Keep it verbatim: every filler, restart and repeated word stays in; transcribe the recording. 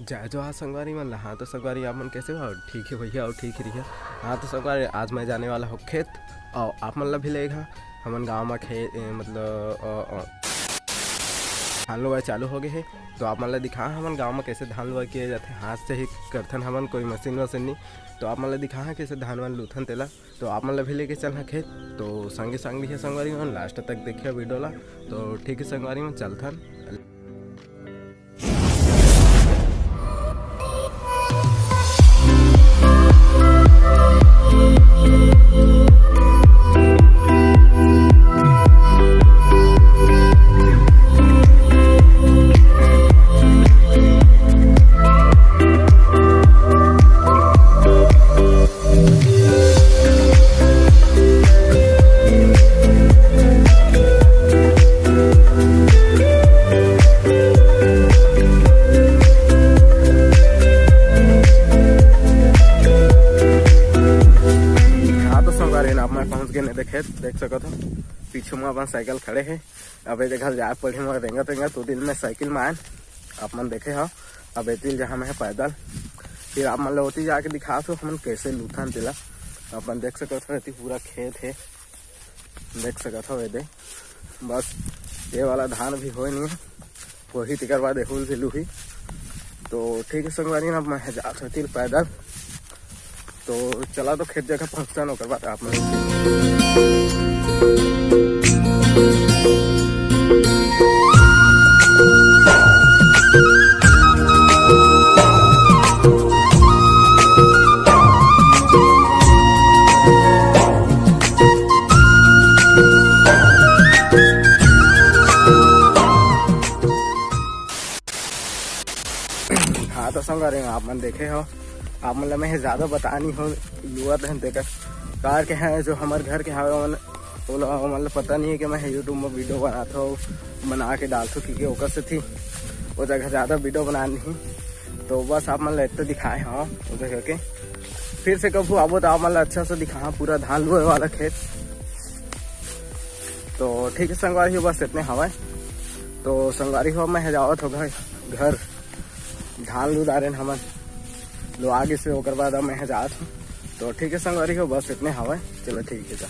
जय जोहार संगवारी मन ला। हाँ तो संगवारी, आप मन कैसे हो? ठीक है भैया, और ठीक ही रहिया। हाँ तो संगवारी, आज मैं जाने वाला हूँ खेत, और आप मन ला भी लेगा हमन गाँव में खेत, ए, मतलब अ, अ, धान लुवाई चालू हो गए है। तो आप मन ला दिखा हमन गाँव में कैसे धान लुवाई किया जाथे, हाथ से ही करथन हमन, कोई मशीन वशीन नहीं। तो आप मन ला दिखा कैसे धान वान लूथन तेला। तो आप मन ला भी लेके चलना खेत। तो संगे संग भी है संगवारी मन, लास्ट तक देखिए वीडियो ला। तो ठीक है संगवारी मन, चलथन। हाँ तो संगवारी, आप मैं पहुंच गए ने देखे, देख सकत हो पीछू में अपन साइकिल खड़े है। अब ये जगह जाए पड़े, मैं रेंगा तेंगा तो दिन में साइकिल में आयन, आप मन देखे हो। अब एती जहाँ मैं पैदल, फिर आप मन ला ओती जाके दिखात हो हमन कैसे लूथन तेला। अपन देख सकत हो, एती पूरा खेत है, देख सकत हो। ये दे, बस ये वाला धान भी होए नहीं है, वही तेकर बाद एहुल भी लूही। तो ठीक है संगवारी, अब मैं जात होती पैदल। तो चला तो खेत जगह पहुँचता ना, ओकर बाद आप मन हाँ तो संगवारी, आप मन देखे हो, आप मन ला मैं ज्यादा बता नहीं हो, लुआ दहन तेकर कार के हैं जो हमर घर के हवे, ओमन ओला ओमन ला पता नहीं है कि मैं YouTube में वीडियो बनात हो, बना के डालत हो, क्योंकि ओकर से थी वो जगह ज्यादा वीडियो बना नहीं। तो बस आप मन ला इतना दिखाए हो वो जगह के। फिर से कभू आबो तो आप मन ला अच्छा से दिखा पूरा धान लुए वाला खेत। तो ठीक है संगवारी हो, बस इतने हवय। तो संगवारी हो, मैं जावत हो घर, घर धान लू डारेन हमन, लुआ गिस हे, ओकर बाद अब मैं जात हूँ। तो ठीक है संगवारी हो, बस इतने हवय। चलो ठीक है, जा।